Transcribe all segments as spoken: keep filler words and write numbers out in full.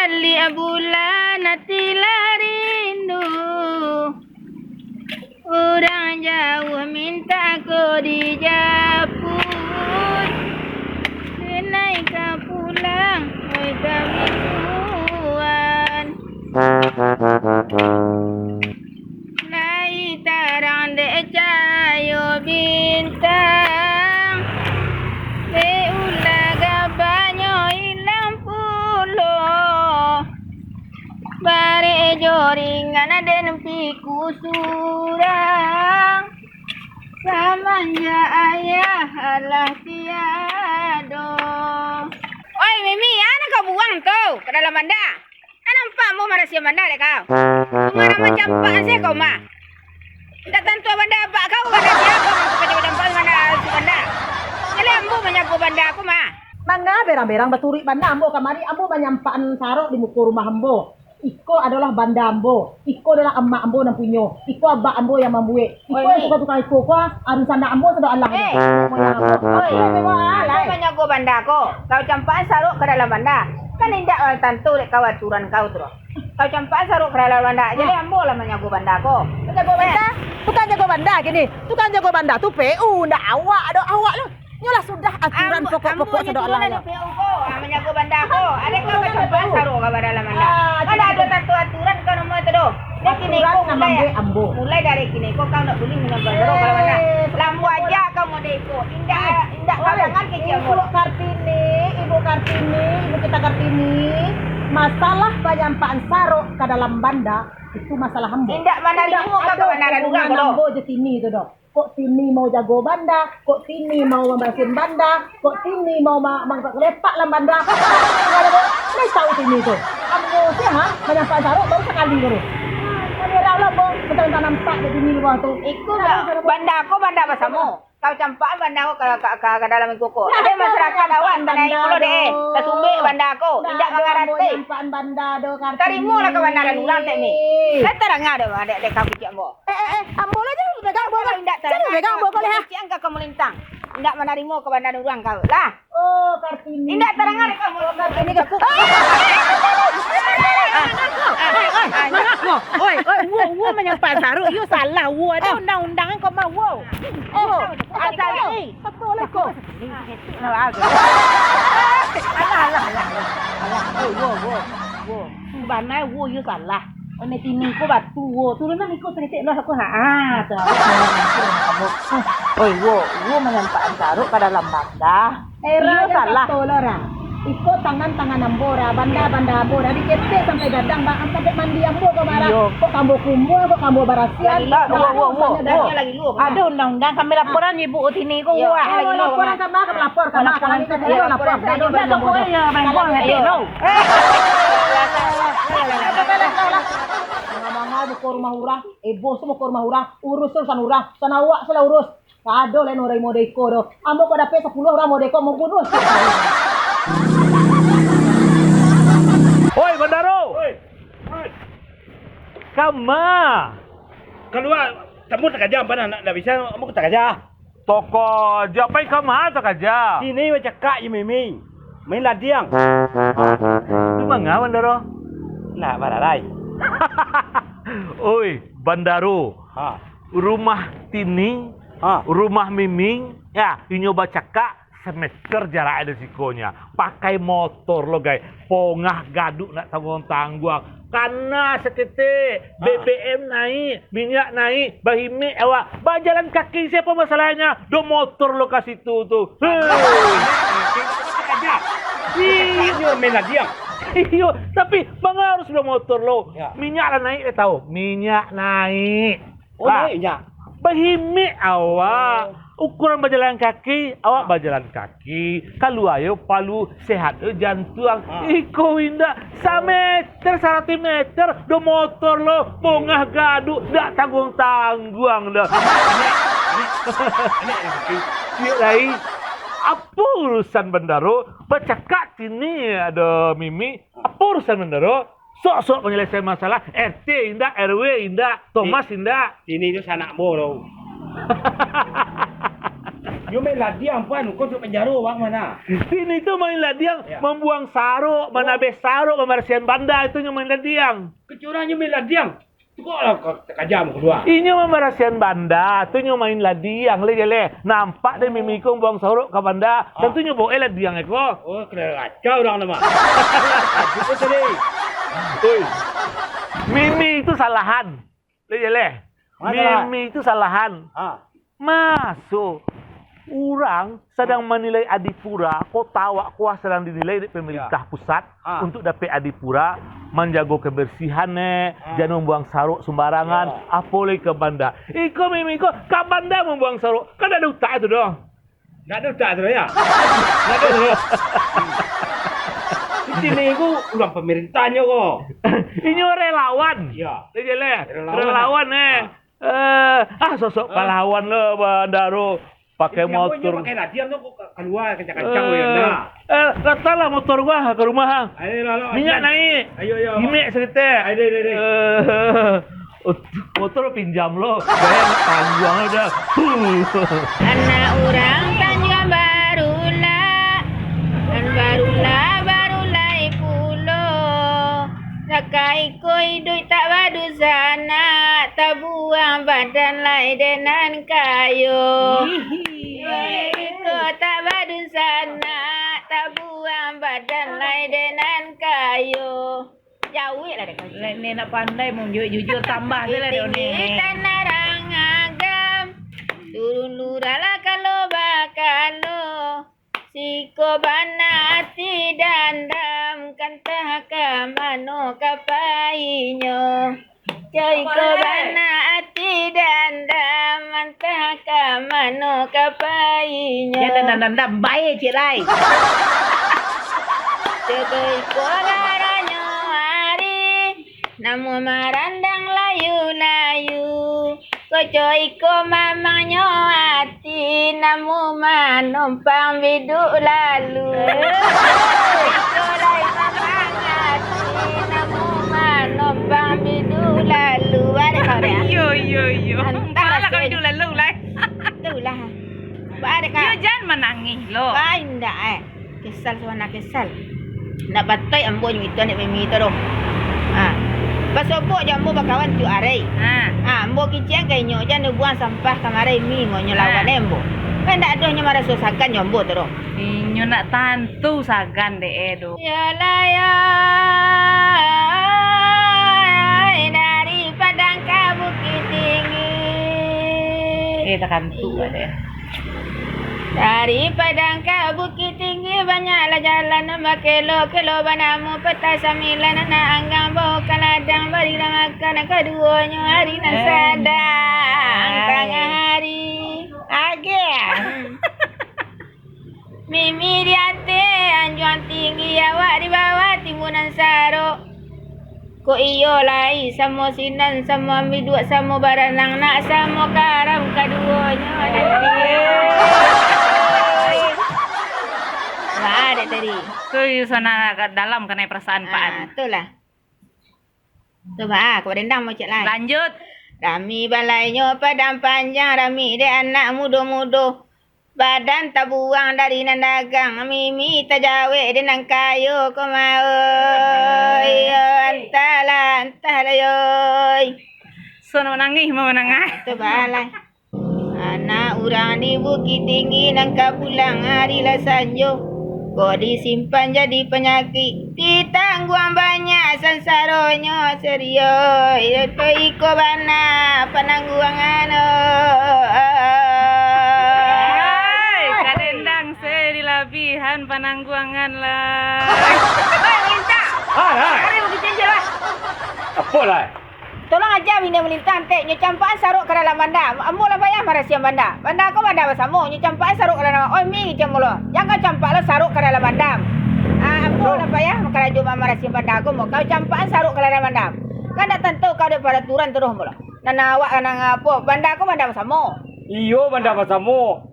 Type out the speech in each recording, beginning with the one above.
Baliak bulan ati lah rindu. Urang jauah mintak ko dijaput. Denai ka pulang, oi kami tuan. Lai tarang dek cahayo bintang, dek ulah gabanyo ilang pulo. Barek jo ringan den piku surang, samanjak ayah alah tiado. Oi, Mimi, a nan kau buang tu ka dalam banda? An nampak ambo marasian banda dek kau. Cuma nan mancampak se kau mah. Indak tantu banda abak kau, banda sia kau, mangko ka jago campak banda si banda. Jaleh ambo manyago banda ko mah. Manga berang-berang baturuik banda ambo kamari, ambo manyampakan sarok di muko rumah ambo. Iko adolah banda ambo, iko adolah amak ambo nan punyo, iko abak ambo yang mambuek, iko Oi, yang Mik. Tukang-tukang iko ko, arusan ambo sado alah. Eh. Moyang ambo. Oi. Oi, memang alah, Ambo eh. Manyago banda ko, kau campakan sarok ka dalam banda. Kan indak tantu dek kau aturan kau tu doh. Kau campakan sarok ka dalam banda, jadi ambo lah manyago banda ko. Manyago banda? Tukang jago banda kini. Tukang jago banda tu P U, ndak awak doh, awak lo. Nyo lah sudah aturan Ambo, pokok-pokok ambo sado nyo alah turun yo. Dari P U ko, ah, manyago banda ko. Ade kau Aturan macam P U. Pasar ka dalam banda. Ah, Mana ado aturan. Tantu aturan kau namo tu doh. Dek kini Aturan ko nan mulai, mambuek ambo. Mulai dari kini ko kau ndak buliah manyago banda. Eh, Lambu aja kau model ko. Indak, Eh, indak oi, kadangan kecek ambo. Ibu Kartini, Ibu Kartini, Ibu kita Kartini, masalah panyampakan sarok ka dalam banda, itu masalah ambo. Indak manarimo Indak ka ado kabandaran urang hubungan ko doh. Ambo jo Tini tu doh. Kok Tini mau jago banda, kok Tini mau mambarasihan banda, kok Tini mau ma-, mangkak lepak dalam banda. Ndak tahu Tini tu. Ambo tu, ha, manyampakan sarok baru sakali ko tu. Kami rau lah, ambo, macam tak nampak dek Tini di bawah tu. Iko Tahu lah, cara banda ko banda basamo. Kau campakan banda ko ka, ka, ka, ka dalam iko ko. Ndak Ado ado masyarakat awak manyampakan tanah banda iko lo deh. Doh. Tasumbek banda ko. Ndak Indak ado mangarati. Manyampakan banda doh, Kartini. Tarimolah kabandaran urang, Tek Mik. Lah tarang ado, dek, dek kau kicik ambo. Eh, eh, eh, ambo lah, jangan pegang ambo Kalau lah. Indak Jangan tarang pegang ado, ambo kau lihat. Kicik angka kau melintang. Indak manarimo kabandaran urang kau. Lah. Oh, Kartini. Indak tarang ado kau. Kartini kau. Oi, oi, oi, oi, oi, oi, oi, oi, oi, oi, manyampakan sarok, yo salah, wo, ado undang-undang kau mah, wo. Oh, Wo, asal asal ni. Betul lah ko. Alah, alah, alah, alah. Alah, oi, wo, wo, wo. Sabananyo wo yo salah. Oi, Tini ko batu wo. Turunan iko saketek lah ko. Ha, ah, tu. Oi, wo, wo manyampakan sarok ka dalam banda. Era Iyo, salah. Kato lo, Ra. Iko tangan-tangan ambo, Ra. Banda-banda ambo, Ra. Diketek sampai gadang, Ra. Sampai mandi ambo ko, Ra. Iyo. Kok kambo kumua, kok kambo barasian. Lagi luo, Ra. Wo, wo, wo, Rasanya wo. Ado undang-undang, kami laporan Ibu Tini ko, Iyo, wah. Lagi luo, laporan ka ma, kami lapor ka ma, Laporan kami ka ma, iyo, lapor. Laporan ka ma, Dah, dah, iyo, dah, iyo, dah, iyo, iyo, iyo. Manga-manga muko rumah urang, eh, bos tu muko rumah urang, urus urusan urang, urusan awak sudah urus. Ka ado lai urang model iko doh. Ambo kok dapek sapuluah urang model iko, ambo bunuah. Oi, Bandaro! Oi. Oi. Kama? Kalua, ambo takaja, ambo ndak, ndak bisa, ambo takaja. Takaja, pai kama takaja? Kini bacakak jo Mimi. Main ladiang. Ha. Tu manga, Bandaro? Ndak bararai. Oi, Bandaro. Ha. Rumah Tini, Ha. rumah Miming, ya, inyo bacakak sameter jarak dari sikonyo. Pakai motor lo, gai. Pongah gaduk ndak tangguang-tangguang. Kana saketek, Ha. B B M naik, minyak naik, bahimik awak. Bajalan kaki sia masalahnyo? Do motor lo ka situ tu. Hei. Iyo, main ladiang. Iyo, tapi manga harus do motor lo. Ya. Minyak lah naik, dah tahu. Minyak naik. Oh, Bah, naik, Nyak? Bahimik awak. Oh. Ukuran bajalan kaki, awak Ah. bajalan kaki. Kalua yo palu, sehat yo jantuang. Ah. Iko indak, sameter, saratuih meter, do motor lo, bongah gaduk, dak tangguang-tangguang doh. Iyo lai. Apo urusan Bandaro? Bacakak kini ado Mimi. Apo urusan Bandaro? Sok-sok manyalesaian masalah, R T indak, R W indak, Thomas indak. Ini tu sanak bo tau. Yo main ladiang, Pan. Kau masuk penjara, Bang, mana? Ini tu main ladiang, Ya. mambuang sarok, Oh. manabeh sarok, mambarasihan banda, itu nyo main ladiang. Kecurah nyo main ladiang. Tu kok lah kau takajam kalua. Inyo mambarasihan banda, tu nyo main ladiang, leh, jaleh. Nampak deh Mimi ko mambuang sarok ka banda, Ah. tantu nyo bawa ladiang ko. Oh, kena kacau urang tu mah. Aduh, tadi. Oi. Mimi itu salahan. Leh, jaleh. Mana salahan? Mimi itu salahan. Ha. Maso urang sadang manilai Adipura, kota awak ko sadang dinilai dek pemerintah Ya. pusat Ha. untuk dapek Adipura, manjago kebersihan, eh, Ha. jan mambuang sarok sembarangan, Ya. apo lai ka banda. Iko Mimi ko ka banda mambuang sarok, kan ndak ado utak tu doh. Ndak ado utak tu, ya? Ndak ado tu. Di sini ku urang pemerintahnyo ko. Inyo relawan. Ya. Leh, jaleh. Relawan. Relawan, eh. Ha. Eh, ah, sosok Ah. pahlawan lo, Bandaro. Pakai Di tiap motor. Pakai ladiang tu, kok kalua kancang-kancang, Eh, ya, nah. eh, datanglah motor gua ke rumah, ah. Ayo, lah, lah, Minyak ayo. naik. Ayo, ayo. Gimek saketek. Ayo, deh, deh, deh. Eh, ot-, motor pinjam lo. Bayar tangguang lo dah. Anak urang Tanjuang Barulah, nan barulah, barulai pulo. Sakai ko iduik tak badunsanak, tabuang badan lai dek nan kayo. Iduik ko tak badunsanak, tabuang badan lai dek nan kayo. Jawek lah dek kau. Lai, ni nak pandai manjawek jujur, tambah se lah dek Tinggi ni. Tanah Rangagam, turun lurah lah kalo bakalo. Siko bana ati dandam, kantah ka mano ka painyo. Siko bana ati dandam, antah ka mano ka painyo. Jan dandam-dandam bae, Cik Lai. Siko iko garanyo ari, namo marandang layu-layu. Koco iko mamangnyo ati, namu manompang biduak lalu. Iko lai mamang ati, namu manompang biduak lalu. Bareh kau deh. Iyo, iyo, iyo. Antah Malah kau rasonyo. Biduak lalu, lai. Itulah. Bareh kau. Iyo, jan manangih lo. Ba indak, eh. Kesal, sabananyo kesal. Ndak patuik ambo nyo itu anak Mimi tu doh. Ha. Basobok jo ambo bakawan tiok ari. Ha. Ha, ambo kician ka inyo, jan nyo buang sampah kamari, Mi, ngonyo Ha. lawan ambo. Kan ndak ado nyo maraso sagan jo ambo tu doh. Inyo ndak tantu sagan dek e doh. Yalah, ya, dari Padang ka Bukittinggi. Eh, takantuk Iyo. dek e. Dari Padang ka Bukittinggi, banyaklah jalan nan bakelo-kelo, banamo Patah Sambilan, anak anggang bawa ka ladang, barilah makan kaduonyo, hari nan Eh. sadang Hai. tangah hari. Agak. Mimi di ateh anjuang tinggi, awak di bawah timbunan sarok. Kok iyo lai, samo sinan, samo ambiduak, samo baranang, nak samo karam kaduonyo nanti. Wah, dek tadi. Tu Yusana agak dalam kanai perasaan, Pak An. Ah, tu lah. Tu, Pak, ah, kau dendam, Cik, lah. Lanjut. Rami balainyo Padang Panjang, rami dek anak mudo-mudo. Badan tabuang dari nan dagang, Mimi tajawek dek nan kayo, ko mah, oi, yo, antahlah, antahlah, yoi. So, nak manangih, mau manangah. Ah, tu baa lai. Anak urang di Bukittinggi nan ka pulang ari lah sanjo. Kok disimpan jadi panyakik, ditangguang banyak sansaronyo, serio, iyo tu iko bana panangguangan, oh. Hai, kadendang se dilabihan panangguangan lah. Hei, minta. Hai, hai. Ari bagi cincin lah. Apo lah? Tolong aja bini malintah, antek, nyo campakan sarok ka dalam banda. Ambo lah payah marasian banda. Banda ko banda basamo, nyo campakan sarok ka dalam. Oi, Mi, kecek ambo lo. Jan kau campak lo sarok ka dalam banda. Ah, ambo lah payah karajo ma-, marasian banda ko, ambo. Kau campakan sarok ka dalam banda. Kan ndak tantu kau ado paraturan tu doh, ambo lo. Nan awak nan apo, banda ko banda basamo. Iyo, banda basamo.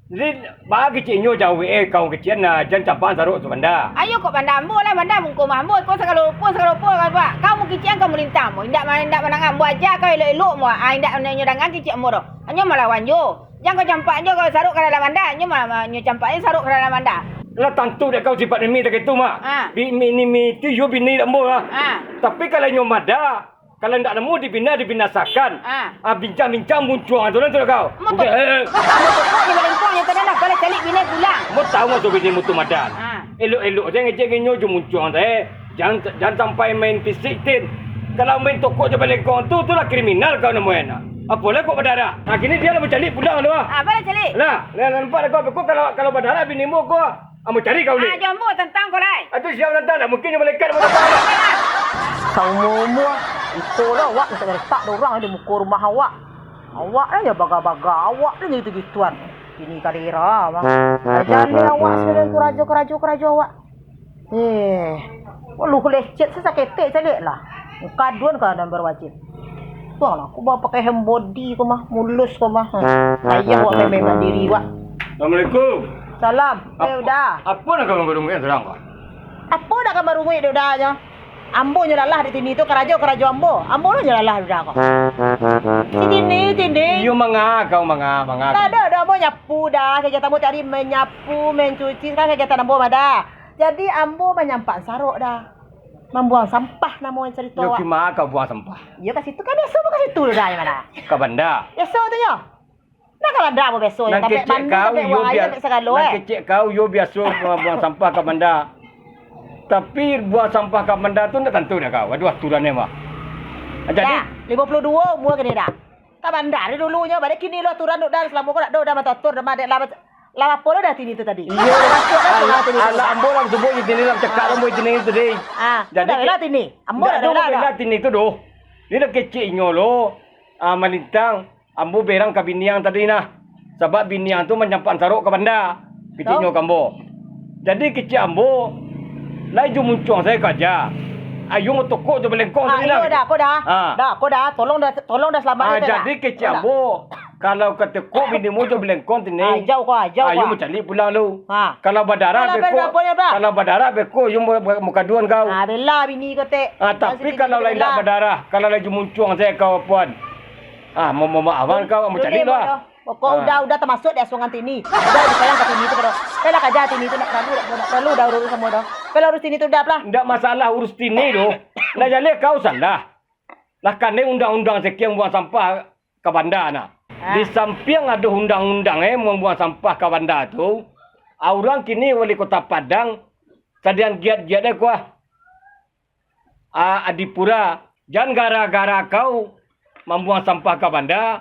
Jadi, baa kecek inyo jawek e, kawan kecek an, jan campakan sarok tu banda. Ayo kok banda ambo lah, banda mungko mah ambo, iko sagalo rupo, sagalo rupo, kau buek. Kau mun kecek an kau malintah ambo, indak ma-, indak mandanga ambo aja kau elok-elok ambo, ah, indak inyo danga kecek ambo doh. Hanyo malawan jo. Jan kau campak jo kau saruak ka dalam banda, nyo ma-, ma-, nyo campaknyo saruak ka dalam banda. Lah tantu dek kau sipaik Mimi tak itu, Mak. Ha. Bi-, Mimi tu iyo bini dek ambo lah. Ha. Tapi kalau nyo madah, kalau ndak nemu dibina, dibinasakan. Ha. Ah, bincang-bincang muncuang tu lah tu lah kau. Ambo tu-, Udah, eh, eh. Ambo tokok jo balengkong nyo tadi lah, kau lah caliak bini pulang. Ambo tahu maksud bini mutu madan. Ha. Elok-elok sajo ngecek nyo jo muncuang sajo. Jan, jan sampai main fisik, Tin. Kalau main tokok jo balengkong tu, tu lah kriminal kau namonyo. Apolah kok badarah. Nah, kini dia lah mancaliak pulang tu, ah. Ah, apo lah caliak? Nah, nah, nampak dah kau, kau kalau, kalau badarah bini ambo kau, ah, ambo cari kau ni. Ah, jo ambo tantang kau lai. Ah, tu sia nantang, dak mungkin jo malaikat ambo tantang. Saumua-umua, iko lah awak mintak letak dek urang di muko rumah awak. Awak lah yo baga-baga, awak lah gitu-gituan. Kini kadera, bang. Jaleh awak sudah tu rajo-karajo, karajo awak. Eh, luh lecet sasaketek caliak lah. Kaduan ka nan barwajib. Tuang lah, aku bawa pakai hand body ko mah, mulus ko mah. Payah wak memang diri wak. Assalamualaikum. Salam. Eh, Uda. Apo nak kau marunguik surang ko? Apo nak kau marunguik dek Uda nyo? Ambo nyo lalah di tini tu, karajo, karajo ambo. Ambo lah nyo lalah Uda ko. Si tini, tini. Iyo, manga kau, manga, manga. Dak ado, dak, ambo nyapu dah. Kegiatan ambo tadi menyapu, mencuci, sekarang kegiatan ambo mah dah. Jadi, ambo manyampak saruak dah. Mambuang sampah namo carito awak. Yo, kima ka buang sampah? Yo, ka situ, ka biaso, ka situ dah, di mano? Ka banda. Biaso tu nyo. Nah, ka banda ambo biaso. Nan kecek kau, yo bia-, nan kecek kau, yo biaso buang, buang sampah ka banda. Tapi, buang sampah ka banda tu ndak tantu dah kau. Aduh, aturannyo mah. Jadi, dah, limo puluah duo umua kini dah. Ka banda dari dulunyo, baliak kini lo aturan dek dah, salamo ko dak ado dah matatur, dah madek lah, lah apo lo dah tini tu tadi? Iyo. Masuak dah. Alah, alah, ambo lah subuik di tini lah, cakak lah ambo di tini tu, deh. Ah, jadi, dah bela tini. Ambo dah bela tini tu doh. Ni dah kecek inyo lo, ah, malintang, ambo berang ka bini ang tadi nah. Sabab bini ang tu manyampak saruak ka banda. Kecek inyo ka ambo. Jadi kecek ambo, lai jo muncuang sajo ka aja. Ayo motokok jo balengkong tadi nah. Ayo dah, ko dah. Ha. Dah, ko dah. Tolong dah, tolong dah salamaik. Ha, jadi kecek ambo, kalau ka tokok bini mu jo balengkong tadi. Ha, jauah ko, jauah ko. Ayo mancaliak pulang lu. Ha. Kalau badarah beko, kalau badarah beko, yo mu-, mu-, mukaduan kau. Ha, bela bini ko tek. Ha, tapi kalau lai indak badarah, kalau lai jo muncuang sajo kau puan. Ha, mo-, mo-, maaf kau, mancaliak lah. Pokok Uda, Uda tamasuak di asuangan tini. Uda disayang ka tini tu, Uda. Pai lah ka aja tini tu, ndak paralu, ndak, ndak paralu Uda urus samo Uda. Pai lah urus tini tu, Uda, lah. Ndak masalah urus tini tu. Lah jaleh kau salah. Lah kanai undang-undang sakian buang sampah ka banda nah. Ah. Di sampiang ado undang-undang, eh, mambuang sampah ka banda tu, urang kini wali kota Padang sadian giat-giat, eh, kuah. Ah, Adipura, jan gara-gara kau mambuang sampah ka banda,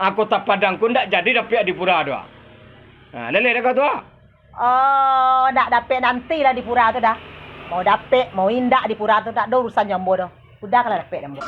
ah, Kota Padang ko ndak jadi dapek Adipura tu, ah. Ah, laleh dah kau tu, ah. Oh, nak dapek nantilah Adipura tu dah. Mau dapek, mau indak Adipura tu, tak ada urusan jo ambo doh. Uda ka lah dapek dek ambo.